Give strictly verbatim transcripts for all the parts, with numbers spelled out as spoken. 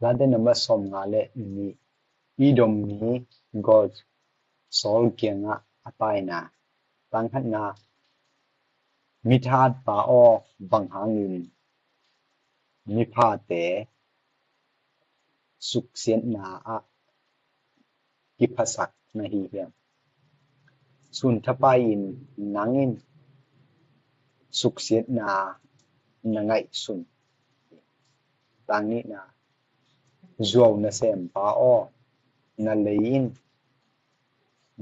Late namba sawmnga le nih. Edom mi Gomer Saul kiangah a paina. Tang khatna. Mithatpa aw, bang hangin miphate suksiatna ah kiphasak na hi hiam? Sun thapai-in nang in suksiatna na ngaihsun. Tang nihna. Zuau nasempa aw, na lei in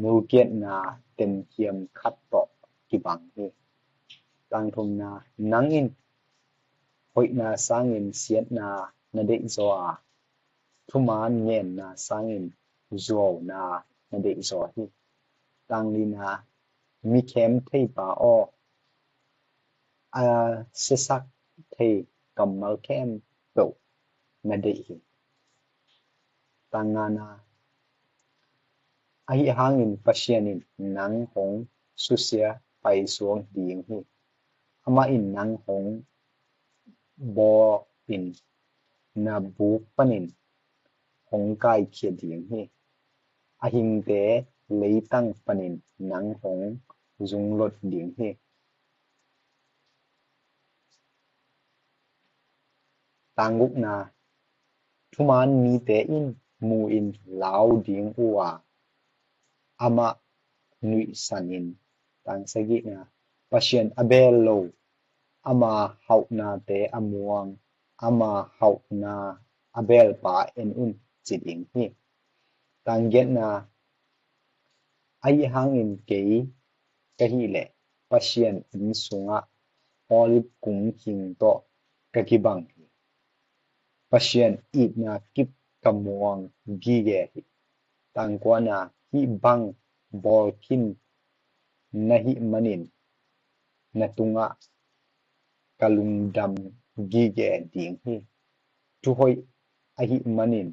mulkiatna temkhiam khat tawh kibang hi. Tang thumna. Nang in hoihna sangin siatna na deihzaw a, thuman ngenna sangin zuauna na deihzaw hi. Tang lina. Mi khem theipa aw, a siasak thei kammal khempeuh na deih hi. Tang ngana. Ahi hangin Pasian in nang hong susia paisuak ding hi. Amah in nang hong bawl in na buk panin hong kaikhia ding hi. A hingte leitang panin nang hong zunglot ding hi. Tang gukna. Thuman mite in mu-in lau ding uh a, amah nuihsan in. Tang sagihna. Pasian a beel lo, ama hauhnate a muang, ama hauhna a beelpa en un, ci ding hi. Tang giatna. Ahi hangin kei ka hih leh Pasian inn sungah olive kung hing tawh ka kibang hi. Pasian itna kip ka muang gige hi. Tang kuana. Hih bang bawl khin na hih manin na tungah ka lungdam gige ding hi. Thuhoih ahih manin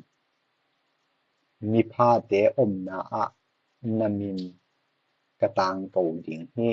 miphate omna ah na min ka tangko ding hi.